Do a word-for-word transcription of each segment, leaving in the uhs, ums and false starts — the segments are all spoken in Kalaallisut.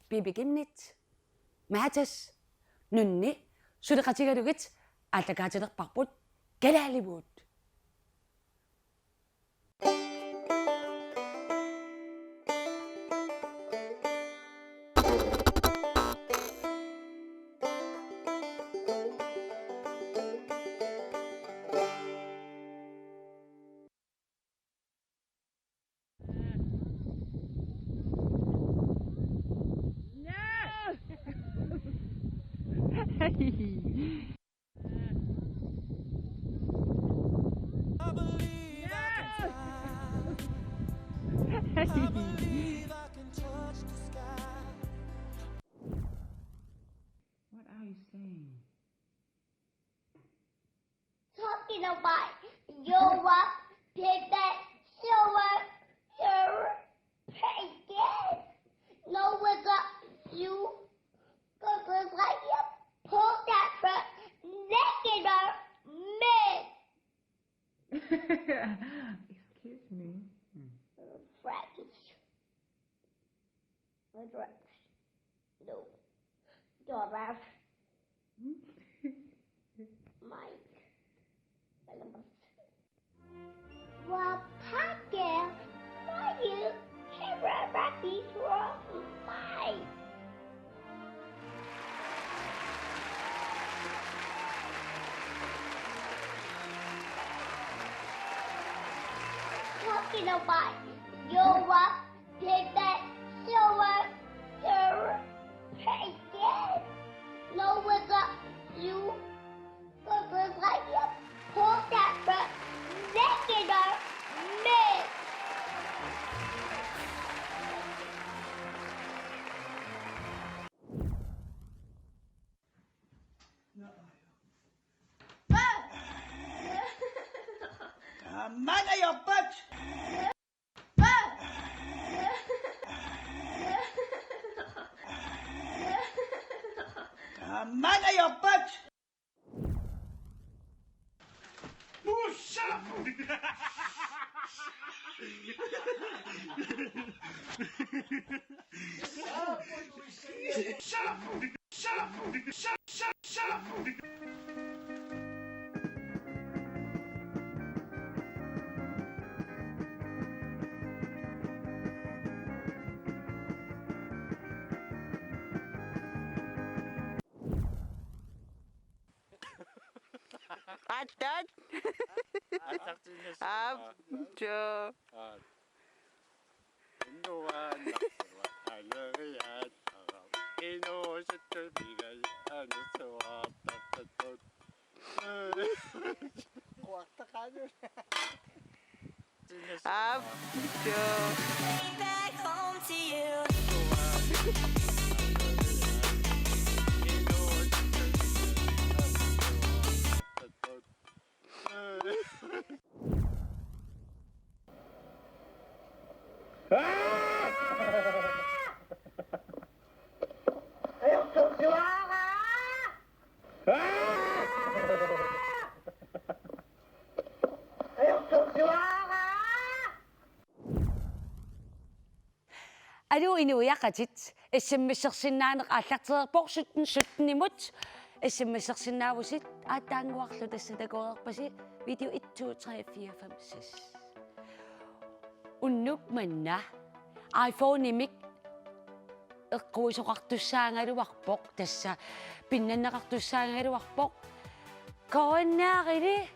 Pipi Kimnit, Matas, Nunni, suleqatigalugit aallakaatilerparput Kalaalivuut. What are you saying? Talking about your pivot, your, your, again. No, what's up, you? Go to the right, pull that truck, naked or me. Excuse me. Right. Right. No. Your left. Mike. Well, Packer, why you camera ready for Mike? Talking about your pivot, your, your, again. No, what's up, you? Go to the right, pull that truck, naked or me. Tamanna ajorpat! Tamanna ajorpat! Atat. Aap. Joo. Aap, joo. Back home to you. Aluu inuiaqatit, S M S-ersinnaaneq aallartereerpoq sytten sytten-imut. S M S-ersinnaavusi aatsaannguarlu, tassa takoreerpasi video et, to, tre, fire, fem, seks. Unnuk manna iPhone-imik eqquisoqartussaagaluarpoq, tassa pinnanneqartussaagaluarpoq. K N R-imi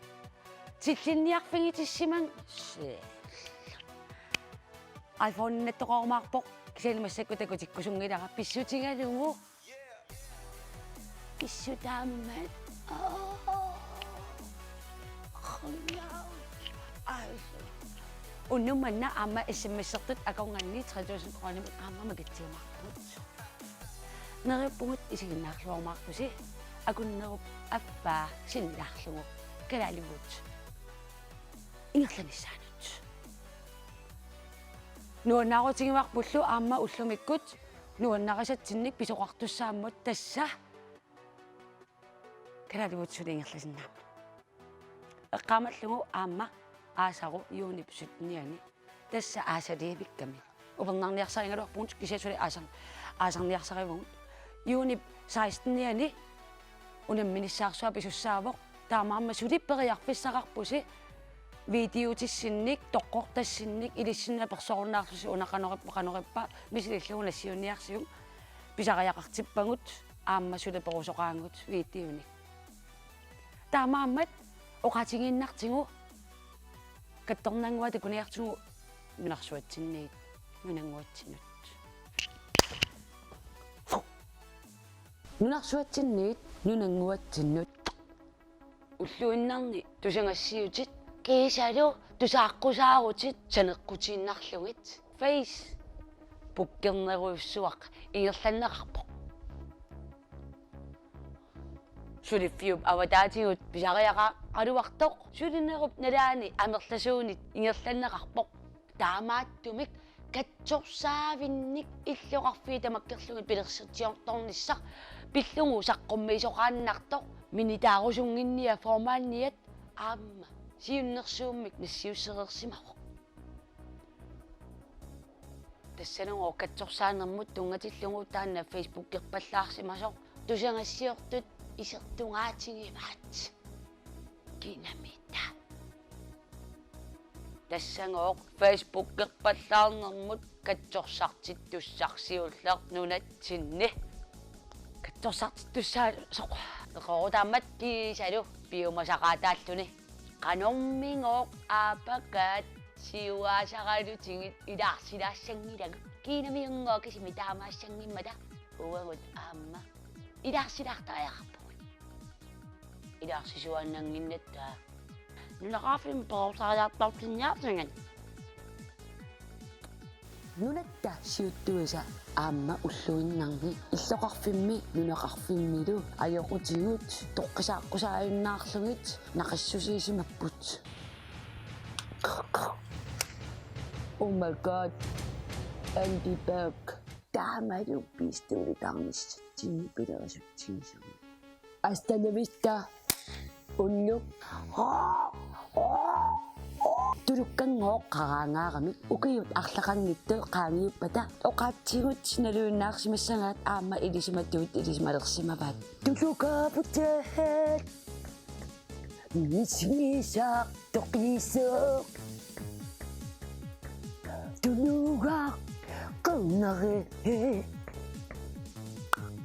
tillinniarfigitissimasoq. iPhone-inngitsoqarumaarpoq, kisianni massakkut takutikkusunngilara pissutigalugu. Pissutaammat. Aa. Aa. Unnuk manna aamma S M S-ertut akornanni tre tusind koruunimut aamma makitsiumaarpugut. Neriuppugut isiginnaarluarumaartusi, akunnerup affaa sinnilaarlugu kalaalivuut ingerlanissaanut. Nuannaarutigivarpullu aamma ullumikkut nuannarisatsinnik pisoqartussaammut, tassa kalaalivuut suli ingerlasinnaammata. Eqqaamallugu aamma aasaru juunip sytten-ianni, tassa aasaliivikkami. upernarniarsarigaluarpugut, kisianni suli aasar-, aasarniarsarivugut. Juunip sekstenianni unamminissaarsuaq pisussaavoq. Taamaammat suli periarfissaqarpusi videotissinnik, toqqortassinnik, ilissinnut apersorunnaarlusi una qanorippa, qanorippa, misilillugu nassiunniarsiuk, pisariaqartippagut, aamma suli perusoqaagut videonik. Taamaammat oqaatigiinnartigu kattornannguaq takuniartigu nunarsuatsinniit nunannguatsinnut. Nunarsuatsinniit nunannguatsinnut. Ulluinnarni tusagassiutit kiisalu tusaqqusaarutit saneqqutiinnarlugit. Facebookernerujussuaq ingerlanneqarpoq. Suliffiup avataatigut pisariaqaraluartoq sulinerup nalaani amerlasuunit ingerlanneqarpoq. Taamaattumik katsorsaavinnik illoqarfiit tamakkerlugit pilersitsiortornissaq pillugu saqqummiisoqaannartoq minitaarusunnginniat formanniat aamma siunnersuummik nassiussereersimavoq. Tassanagooq katsorsaanermut tunngatillugu taanna Facebookerpallaarsimasoq tusagassiortut isertugaatigivaat. Kinamita. Tassagooq Facebookerpallaarnermut katsorsartittussaq siulleq nunatsinni. Katsorsartittussaasoq. Eqorutaammat kiisalu piumasaqaataalluni. Qanormigooq aapakaat siuaasaralutigit ilaarsilaassanngilagut. Kiinamiunngooq kisimi taamaassanngimmata uagut aamma ilaarsilaartariaqarpugut. Ilaarsisuaannannginnatta. Nunaqarfimmi perorsaariartortinniartigut. Nunatta siuttuisa aamma ulluinnarni illoqarfimmi nunaqarfimmilu ajoqutigut toqqisaaqqusaajunnaarlugit naqissusiisimapput. Oh my God. Andy Berg. Taamalu pistooli taarnissatsinni pilerisutsigisama. Hasta la vista. Ullu. Tulukkanngooq qaraangaaramik ukiut arlaqanngitsut qaangiuppata oqaatsigut naluinnaarsimassagaat aamma ilisimatuut ilisimalersimavaat. Tulukaaputeet. Misigisaq toqisoq. Tulugaaq qernari.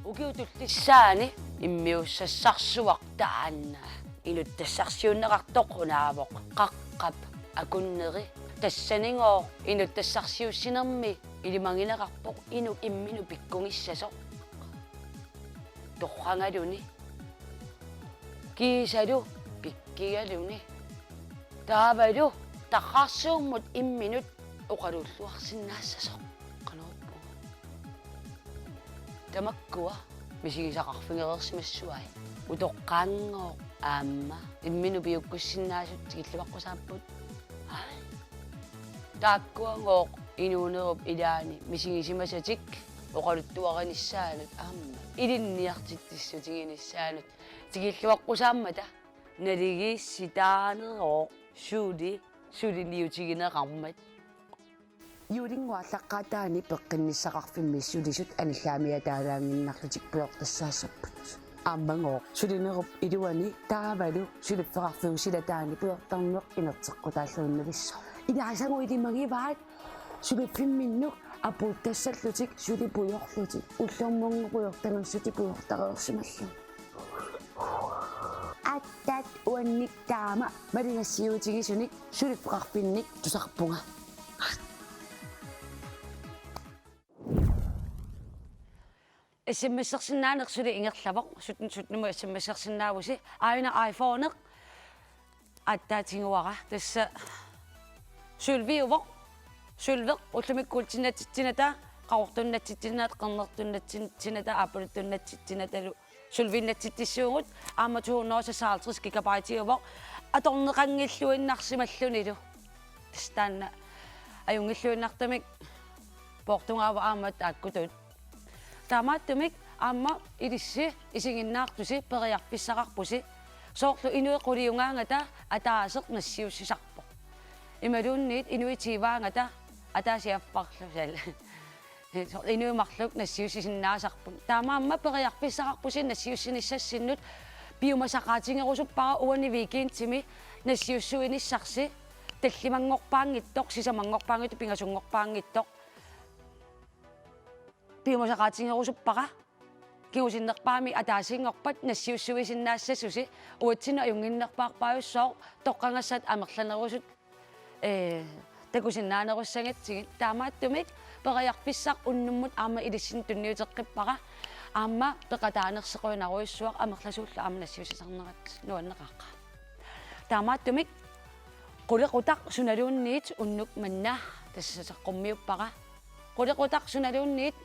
Ukiut tullissaani immiussassarsuaq taanna. Inuttassarsiunneqartoq unaavoq qaqqap akunneri. Tassanigooq inuttassarsiussinermi ilimagineqarpoq inuk imminut pikkugissasoq. Torragaluni. Kiisalu pikkigaluni. Taavalu tarrarsuummut imminut oqalulluarsinnaassasoq. Qanorpunga. Tamakkua misigisaqarfigereersimassuai. Utoqqaanngooq aamma imminut piukkussinnaasut tikilluaqqusaapput. Ai. Taakkuagooq inuunerup ilaani misigisimasatik oqaluttuarinissaanut aamma ilinniartitsissutiginissaanut tikilluaqqusaammata naligiissitaaneroq suli suliniutigineqarmat. Juulinnguallaqqaataani peqqinnissaqarfimmi sulisut anillaamiataalaannginnarlutik pujortassaassapput. Aammagooq sulinerup iluani taavalu suliffeqarfiup silataani pujortarneq inerteqqutaalluinnavissoq. Ilaasagut ilimagivaat suliffimminnut apuuttassallutik suli pujorlutik ullormut pujortanersutik pujortareersimallugit. Aatsaat uannik taama maligassiuutigisunik suliffeqarfinnik tusarpunga. S M S-ersinnaaneq suli ingerlavoq, sytten sytten-imut S M S-ersinnaavusi, aajuna iPhone-eq aatsaat tiguara, tassa sølviuvoq, sølveq ullumikkut kuultinnatsitsinnata, qaqortunnatsitsinnata, qernertunnatsitsinnata, aappaluttunnatsitsinnattalu sølviinnatsitsissuugut, aamma to hundrede og seksoghalvtreds gigabyte-iuvoq, atorneqanngilluinnarsimallunilu. Tassa taanna ajunngilluinnartumik poortugaavoq aamma taakkutut. Taamaattumik aamma ilissi isiginnaartusi periarfissaqarpusi, soorlu inuit quliugaangata ataaseq nassiussisarpoq. Imaluunniit inuit tiivaangata ataasiapparlu sal. Soorlu inuit marluk nassiussisinnaasarput. Taamaammat periarfissaqarpusi nassiussinissassinnut, piumasaqaatigerusuppara uani weekendimi nassiussuinissarsi, tallimanngorpaanngitsoq, sisamanngorpaanngitsoq, pingasunngorpaanngitsoq. Piumasaqaatigerusuppara, kingusinnerpaamik ataasinngorpat nassiussuisinnaassasusi, uatsinnut ajunnginnerpaarpaajussooq toqqagassat amerlanerusut, ee, takusinnaanerussagatsigit. Taamaattumik periarfissaq unnummut aamma ilissinnut tunniuteqqippara, aamma peqataanersi qujanarujussuaq, amerlasuullu aamma nassiussisarnerat nuanneqaaq. Taamaattumik qulequtaq sunaluunniit unnuk manna tassa saqqummiuppara. Qulequtaq sunaluunniit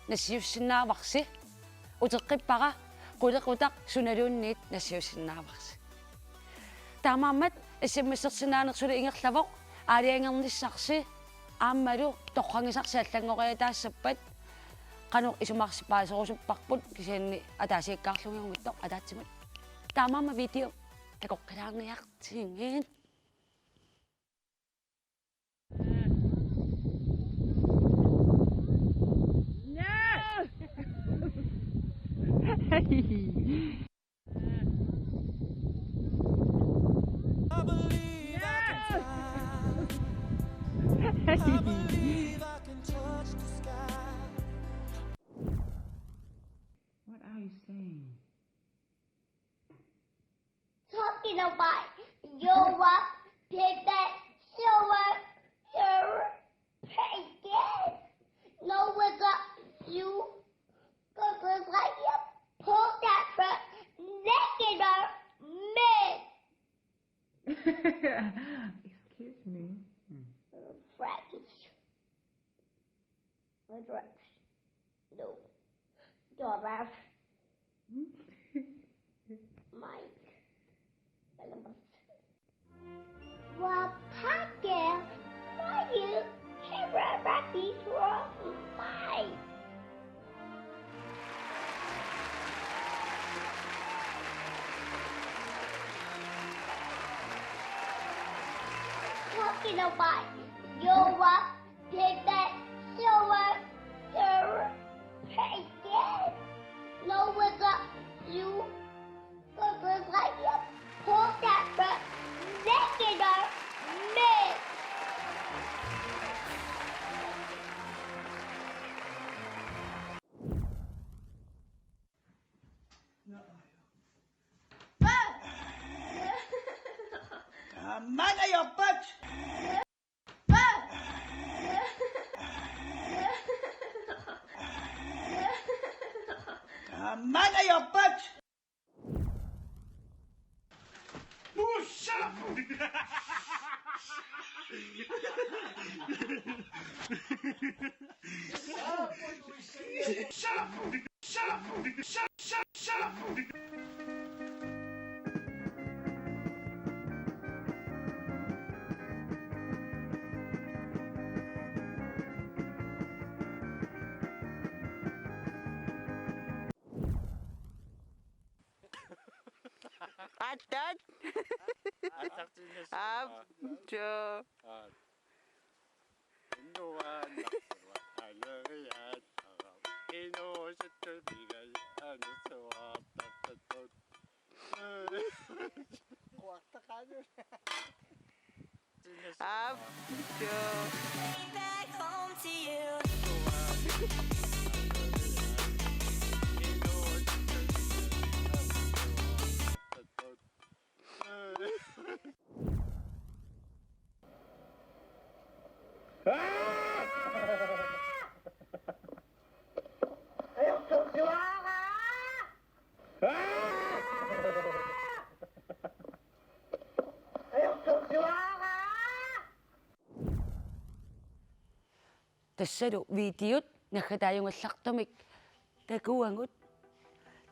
nassiussinnaavarsi, uteqqippara, qulequtaq sunaluunniit nassiussinnaavarsi. Taamaammat S M S-ersinnaaneq suli ingerlavoq, aalajangernissarsi aammalu torragisarsi allanngoriataassappat, qanoq isumaqarsippaaserusupparput, kisianni ataasiakkaarlugit unngitsoq ataatsimut. Taamaammat video takoqqilaarniartigit. I believe I can fly. I believe I can touch the sky. What are you saying? Talking about your walk, pivot, shower, your pagan. No, we got you. Go, go, right up. Pull that truck. Naked or mid. Excuse me. Hmm. Right. Address. No. Doorbell. Mike. Well, Packer, why you camera Rocky for Mike? Talking about your walk. Did that shower your pagan? No, we got you. Go, go, right up. Pull that truck. Naked or mid. Aman, ayo, patch! Aman, ayo, patch! Shut up! Shut up! Shut, shut, shut up! Atat. Aap. Joo. Aap. Joo. Tassalu videot naggataajugallartumik takuagut.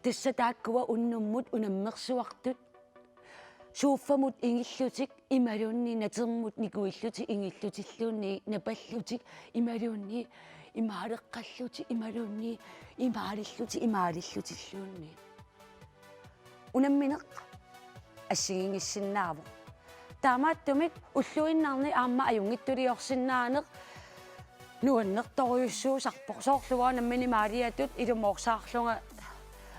Tassa taakkua unnummut unammersuartut. Sofamut ingillutik imaluunniit natermut nikuillutik ingillutilluunniit napallutik imaluunniit imaaleqqallutik imaluunniit imaalillutik imaalillutilluunniit. Unammineq assigiinngissinnaavoq. Taamaattumik ulluinnarni aamma ajunngitsuliorsinnaaneq Nuannertorujussuusarpoq, soorlu uanga nammineq imaaliatut ilumoorsaarlunga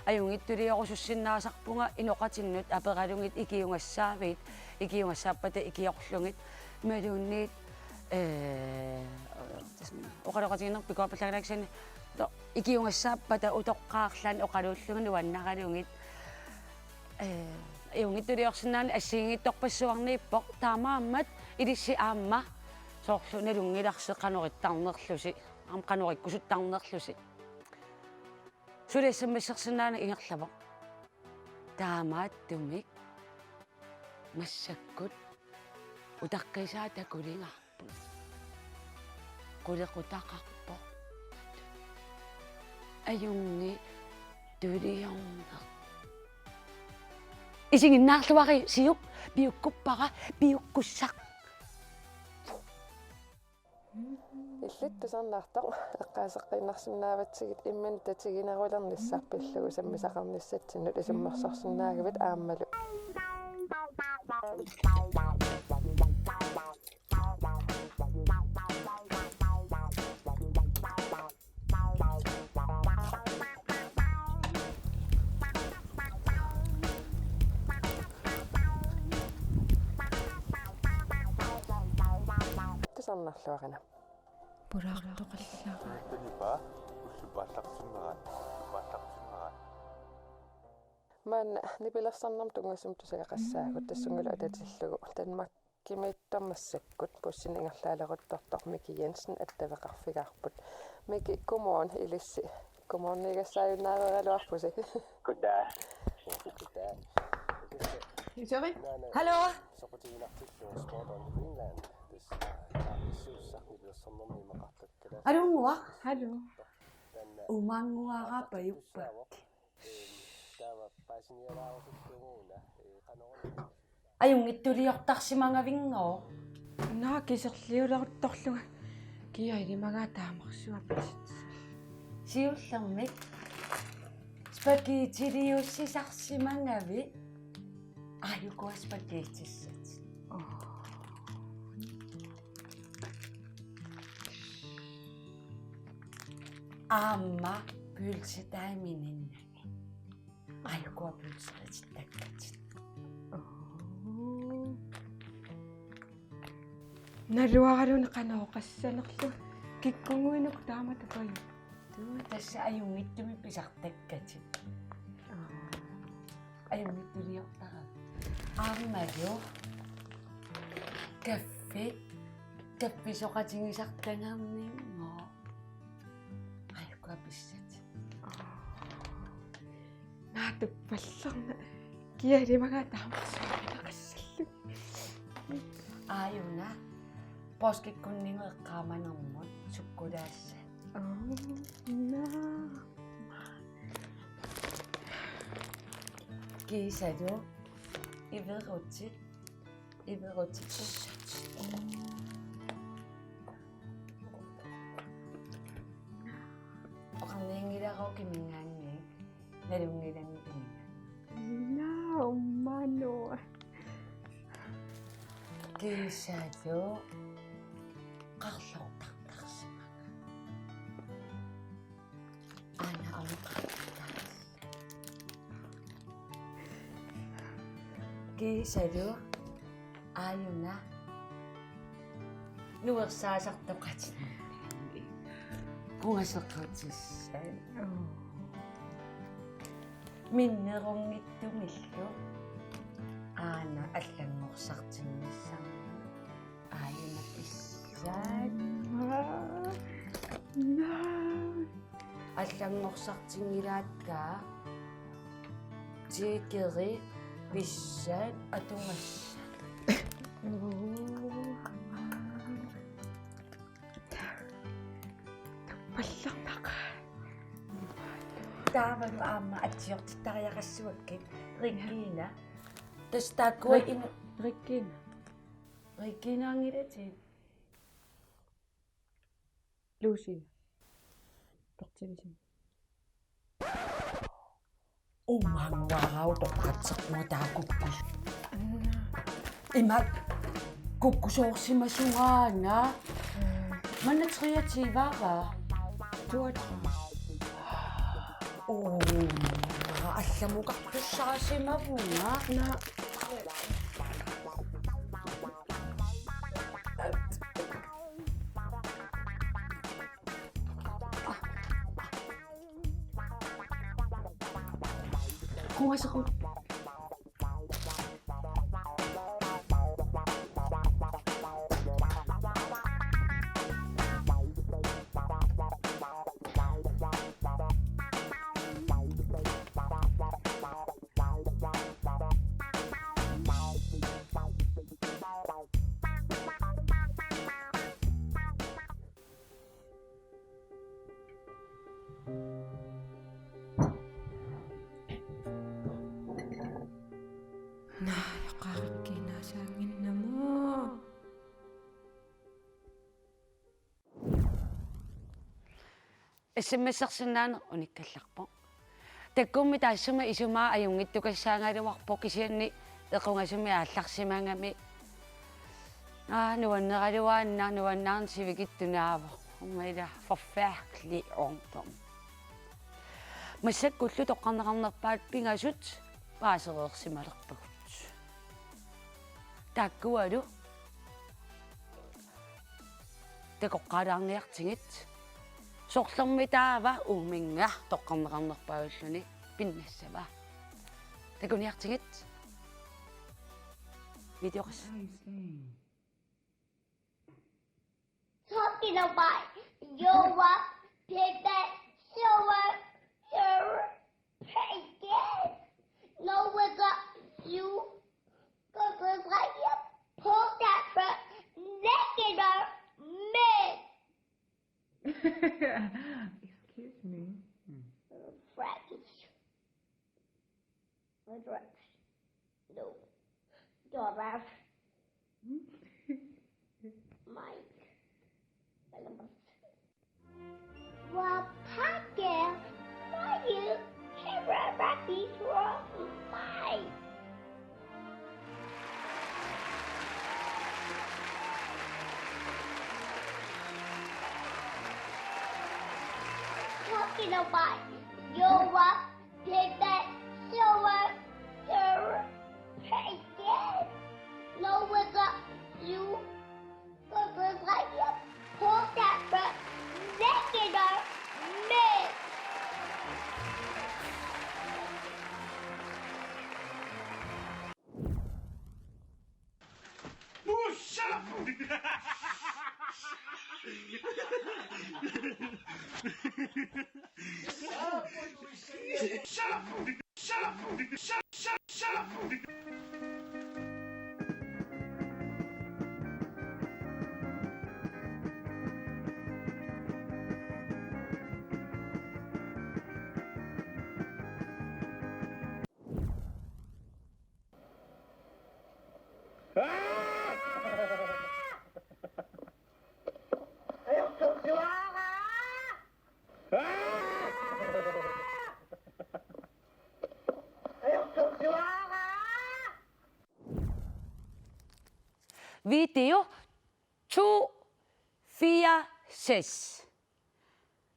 ajunngitsuliorusussinnaasarpunga inoqatinnut aperalugit ikiugassaavit, ikiugassaappata ikiorlugit, imaluunniit, ee, oqaloqatigiinnerput pikuarpallaanngilaq kisianni, to-, ikiugassaappata utoqqaarlugit oqaluullugit nuannaralugit, ee, ajunngitsuliorsinnaaneq assigiinngitsorpassuarniippoq, taamaammat ilissi aamma soorlu nalunngilarsi qanoq ittarnerlusi, aamma qanoq ikkusuttarnerlusi. Suli S M S-ersinnaaneq ingerlavoq. Taamaattumik massakkut utaqqiisaa takulingaarput. Qulequtaqarpoq. Ajunngitsuliorneq. Isiginnaarluarisiuk, piukkuppara, piukkussaq. Illit tusarnaartoq eqqaaseqqiinnarsinnaavatsigit imminut tatiginerulernissaq pillugu sammisaqarnissatsinnut isummersorsinnaagavit aammalu. Tusarnaarluarina. Pulaartoqallaraa. Pipaa, ullut paallartinneraat, paallartinneraat. Maanna nipilersornermut tunngasumik tusagaqassaagut, tassungalu atatillugu Danmarkimiittoq massakkut bussinik ingerlaaleruttortoq Miki Jensen attaveqarfigaarput. Miki, godmorgen, ilissi. Godmorgeniigassaajunnaareeraluarpusi. Goddag. Goddag. Sorry. Hallo. Soqutiginartillugu Sport on Greenland. Tassa taarnissuussaq nipilersornermi imaqartakkalassi. Alunnguaq. Hallo. Taanna umanguarapajuppak. Ehm, taava paasinialaarusullugu una, eh, qanoruna. Ajunngitsuliortarsimangavinngooq. Naa kiserliuleruttorlunga. Kia ilimagaat taamarsuaq pasitsi. Siullermik spaghettiliussisarsimangavit. Aajukua spaghettissat. Oh. Aamma pølsedeigiminngaanniit. Aajukua pølseritittakkatit. Oo. Naluaraluni qanoq oqassanerlugu. Kikkunnguit uku taamatut paju. Tuu, tassa ajunngitsumik pisartakkatit. Aa. Ajunngitsuliortarami. Aammalu. Kaffi. Kaffisoqatigisartagarninngooq. Aajukua pissat. Naatsuppallarna. Kia ilimagaat taamarsuaq pinaqassallugu. Aajuna. Poorskikkunninngaanniit eqqaamanermut sukkulaassat. Aa, naa. Kiisalu. Iverutit. Iverutit. Oqarnianngilara ukiminngaanniit, nalunngilannik iminngaanniit. Naa, ummano. Kiisalu qarlortartarsimanga. Aana amuka. Kiisalu aajuna nuersaasartoqatit. Qungasequtissat. Minnerunngitsumillu aana allanngorsartinnissammat. Aajuna pissat. Naa. Allanngorsartinngilaakka tiikeri pissat atugassat. Tuppallarnaqa. Taavalu aamma atsiortittariaqassuakkit Regina. Tassa taakkua Re-, inu- Regina. Reginaanngilatit. Lucy. Tortivising. Umanguarautoqaatseqquataakuppu. Ima kukkusoorsimasungaana. Manna treogtyve, hva'? Toogtyve. Åh, allamukartussaasimavugut. Naa. Kuasaku. Naa, eqqaakkiinnaassaannginnamut. S M S-ersinnaaneq unikkallarpoq. Takkummi taassuma isumaa ajunngitsukassagaluarpoq, kisianni equngasumik aallarsimagami. Aa, nuanneraluaannaq, nuannaarneq sivikitsunaavoq. Uumma ila forfærdelig ungdom. Massakkullu toqqarneqarnerpaat pingasut paasereersimalerpagut. Taakkualu takoqqaalaarniartigit. Sorlermi taava uuminnga toqqarneqarnerpaalulluni pinnassava. Takuniartigit. Videoqas. Talking about your pepper, your, your pregnant. No, what's up, you? Go to the, pull that truck, naked or me. Excuse me. French. French. No. Doraf. Mike. Wapake, why you ever wrap me from Mike? Talking about your, uh, pepper, your, your pregnant. No, what's up, you? Pepper, like, you pull that, but naked or me. Video to, fire, seks.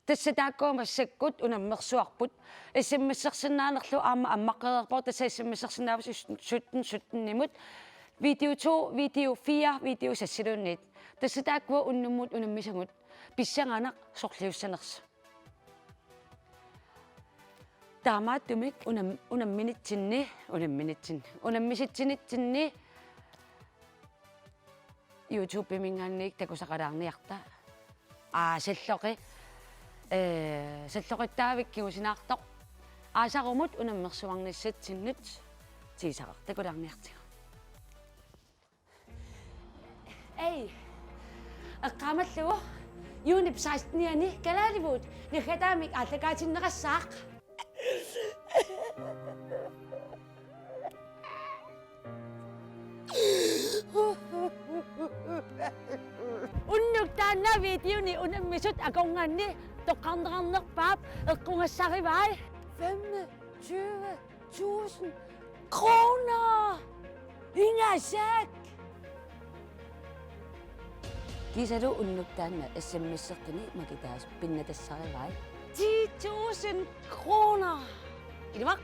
Tassa taakkua massakkut unammersuarput. S M S-ersinnaanerlu aamma ammaqqereerpoq, tassa S M S-ersinnaavusi sytten sytten-imut. Video to, video fire, video seks-iluunniit. Tassa taakkua unnummut unammisagut. Pissanganaq sorliussanersut. Taamaattumik unam-, unamminitsinni, unamminitsinni, unammisitsinitsinni YouTube-iminngaanniit takusaqalaarniarta. Aa, salloqi-, ee, salloqittaavik kingusinaartoq. Aasarumut unammersuarnissatsinnut tiisaraq, takulaarniartigu. Ei. Eqqaamallugu. Juunip sekstenianni kalaalivugut naggataamik aallakaatinneqassaaq. Unnuk taanna videoni unammisut akornanni toqqarneqarnerpaap eqqugassarivai. Femogtyve tusind kroner! Ingasak! Kiisalu unnuk taanna S M S-eqqini makitaasut pinnatassarivai. Ti tusind kroner. Ilumut.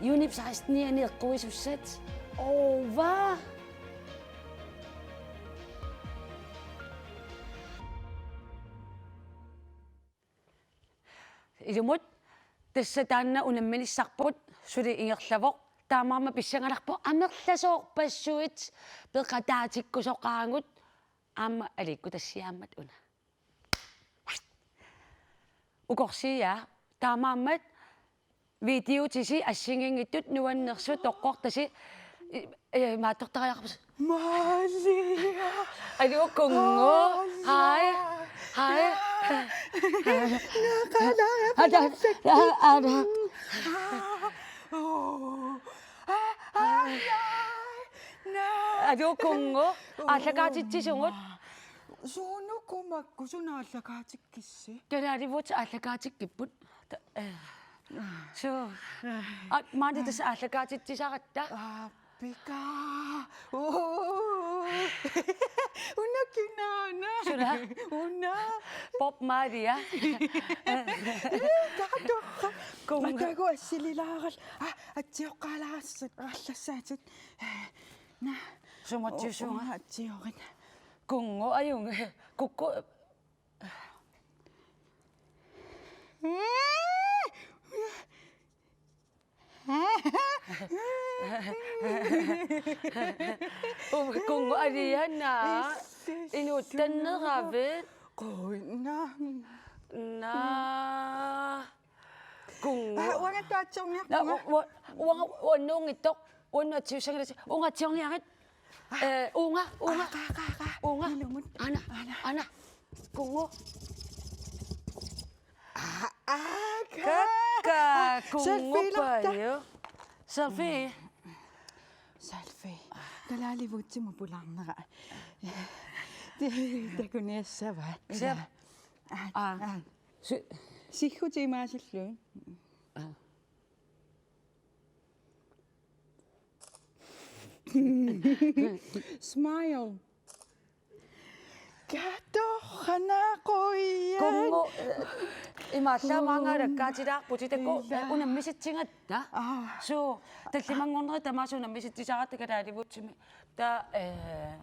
Junip sekstenianni eqquisussat. Ova. Ilumut, tassa taanna unamminissarput suli ingerlavoq. Taamaammat pissanganarpoq amerlasoorpassuit peqataatikkusoqaagut aamma aliikkutassiaammat una. Ukorsiiaa, taamaammat videotisi assigiinngitsut nuannersut toqqortasi, i-, eh, maattortariaqarput. Malia. Aluu Kunngu. Malia. Hej. Hej. Naqala. Ada. Ada. Oh. Ah, ah, ah. Naa. Aluu Kunngu. Aallakaatitsisugut. Suunuku makku suna aallakaatikkussi? Kalaalivuutit aallakaatikkupput. Ta-, eh. Suu. Aa, maani tassa aallakaatitsisaratta. Aa, pika. Oo. Una kinaana. Suna? Una. Bob Marley, ja. Kato. Kunngu. Atagu assililaarallit. Aa, atsioqqaalaarassi-, -aallassaatit. Naa. Sumatsiusunga. Una atsiorit. Kunngu, ajunngilaq. Kukku. Kunngu, alianaa. Inuuttanneravit. Quinna. Naa. Kunngu. Aa, uanga ataatsiorniarpunga. Naa, u-, u-, uanga, uanga nuunngitsoq. Uanga atsiussangalassi. Uanga atsiorniarit. Eh, uunga, uunga. Aa, qaa, qaa, qaa. Uunga. Ilumut. Ana, ana. Ana. Kunngu. Aa, aa, qaa. Kakka, aa, Kunngu selfie-larta. Paju. Selfie. Selfie. Kalaalivuutsimut pulaarnera. Takuniassavaat. Sel-, aa, aa. Si-, siggutit imaasillugit. Aa. Smile. Kato, qanoq qujan. Kunngu, eh, imaallaat maanga alakkaatilaarputit taakku, eh, unammisitsigatta. Aa. Suu, tallimanngornerit tamaasa unammisitsisaratta kalaalivuutsimi. Taava, eh,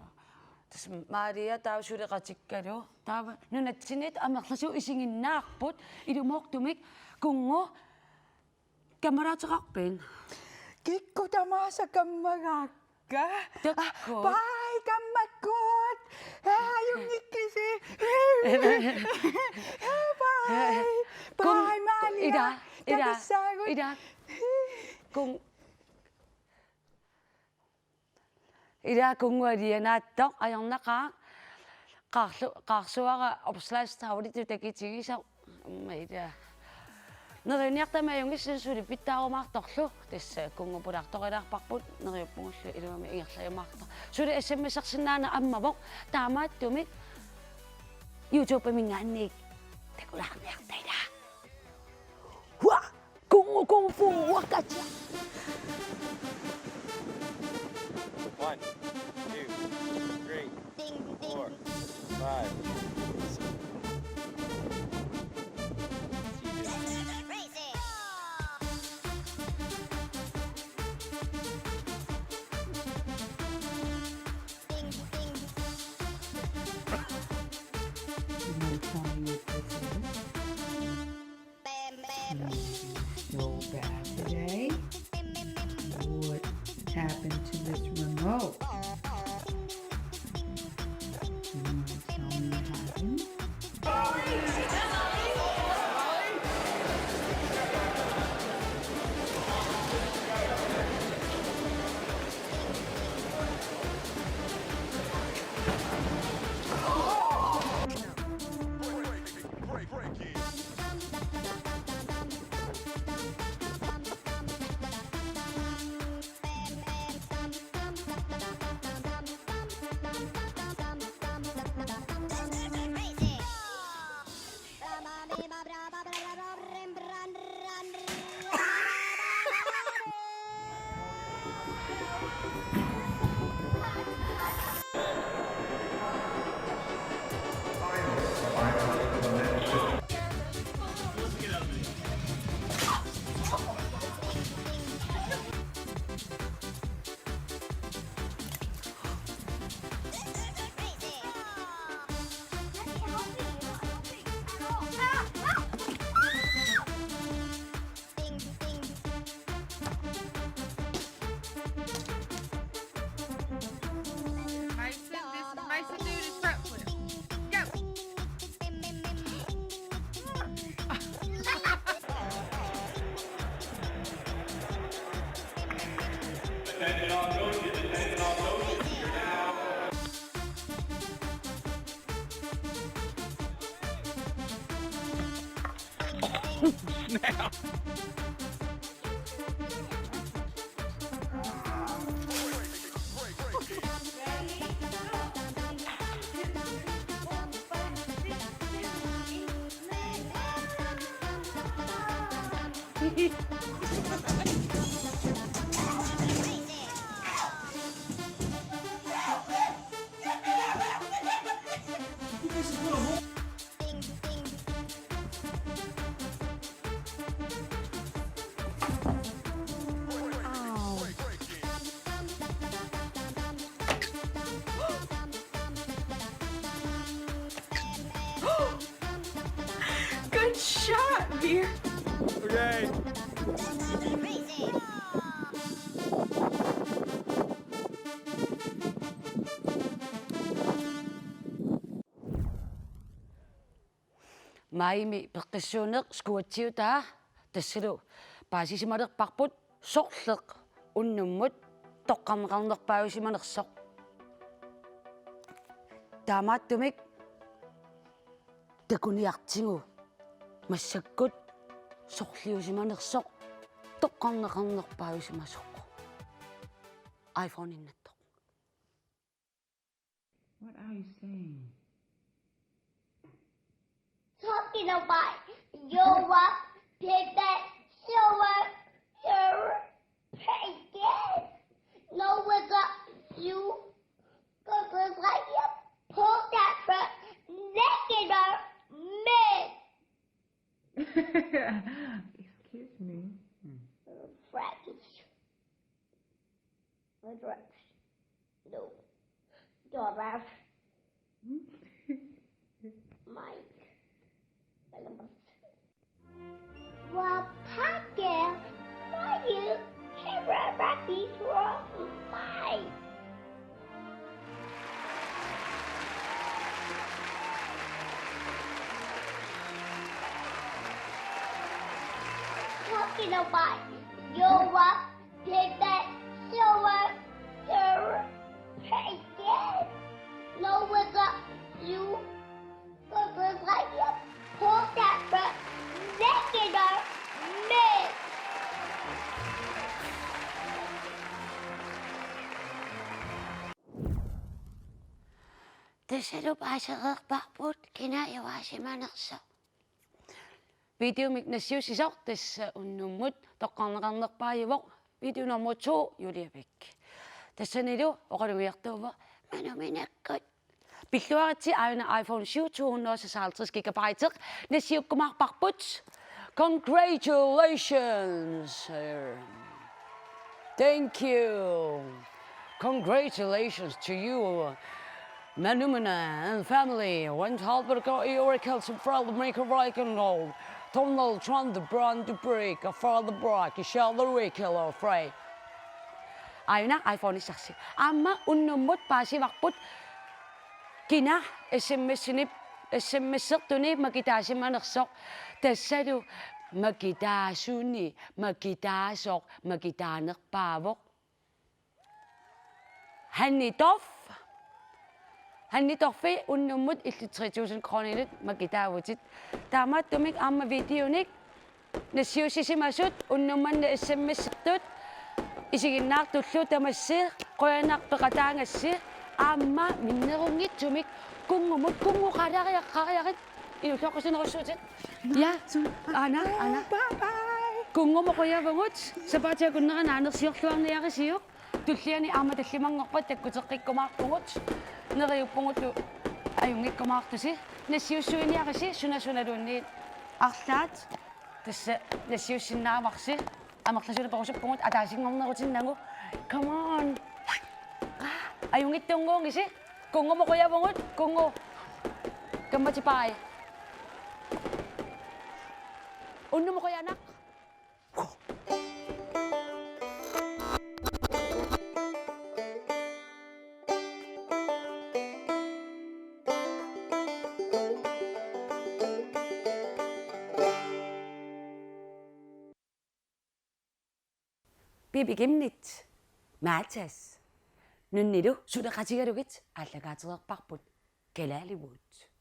tassa Maria taava suleqatikkalu. Taava nunatsinniit amerlasuut isiginnaarput ilumoortumik. Kunngu, kammalaateqarpit? Kikkut tamaasa kammagaakka. Takuuk. Ah, bye, kammakkut. Aa, ajunngikkisi. Bye. Kun-, bye, Malia. Ida, ida, takissaagut. Ida. Kun-, Ila Kunngu alianaattoq ajornaqaaq. Qaarlu-, qaarsuara opslagstavletut takitigisoq. Aamma ila. Neriunniartami ajunngilaq suli pitsaarumaartorlu. Tassa Kunngu pulaartorilaarparput neriuppugullu iluamik ingerlajumaartoq. Suli S M S-ersinnaaneq ammavoq. Taamaattumik YouTube-minngaanniit takulaarniarta ila. Hua! Kunngu kung fu wakatia. One, two, three, four, five. Feel so bad today. What happened to this remote? You wanna tell me what happened? Good shot, Veer. Okay. Maajimi peqqissuuneq squatsiutaa, tassalu paasisimalerparput sorleq unnummut toqqarneqarnerpaajusimanersoq. Taamaattumik takuniartigu massakkut sorliusimanersoq toqqarneqarnerpaajusimasoq. iPhone-innattoq. What are you saying? Talking about your pivot, shower, your pregnant. No, what's up, you? Go, go, like, you pull that truck, naked or mid. Excuse me. Hmm. Right. Address. No. Doorbell. Mike. Well, Packer, why you camera rabbit from Mike? Talking about your Pivot shower your pages. No wiggle you purpose like you pull that for regular me. Tassalu paasereerparput kina ivaasimanersoq. Videomik nassiussisoq tassa unnummut toqqarneqarnerpaajuvoq, video nummer to, Juliavik. Tassanilu oqalugiartuuvoq Manuminakkut. Pilluaritsi aajuna iPhone syv to hundrede og seksoghalvtreds gigabyte nassiukkumaarparput. Congratulations. Thank you. Congratulations to you, Manumina and family. When Talbot got your kills from the make a right and roll, Donald Trump the brand to break, a father break, you shall the regular fray. Aajuna iPhone-issarsi. Aamma unnummut paasivarput kina S M S-inip, S M S-ertuni makitaasimanersoq. Tassalu makitaasuni, makitaasoq, makitaanerpaavoq. Hanni Dorf. Hanni Dorfi unnummut illit tre tusind kroninit makitaavutit. Taamaattumik aamma videonik nassiussisimasut unnummanna S M S-ertut isiginnaartullu tamassi qujanaq peqataagassi aamma minnerunngitsumik Kungumut, Kungu qaalariaqqaariarit iluaqqusinerussuutit. Ja, aana, aana. Bye bye. Kungumut qujavugut, sapaatip akunnerani naanersiorluarniarisiuk. Tulliani aamma tallimanngorpat takkuteqqikkumaarpugut. Neriuppugut ajunngikkumaartusi. Nassiussuiniarisi suna sunaluunniit arlaat. Tassa nassiussinnaavarsi. Amerlasuunik perusuppugut ataasinngornerutinnagu. Come on. Ajunngitsunnguugisi. Kungumut qujavugut. Kungu. Kammatit bye. Unnummut qujanaq. Bibi Kimnit. Matas. Nunnilu suleqatigalugit aallakaatereerparput kalaaliuvugut.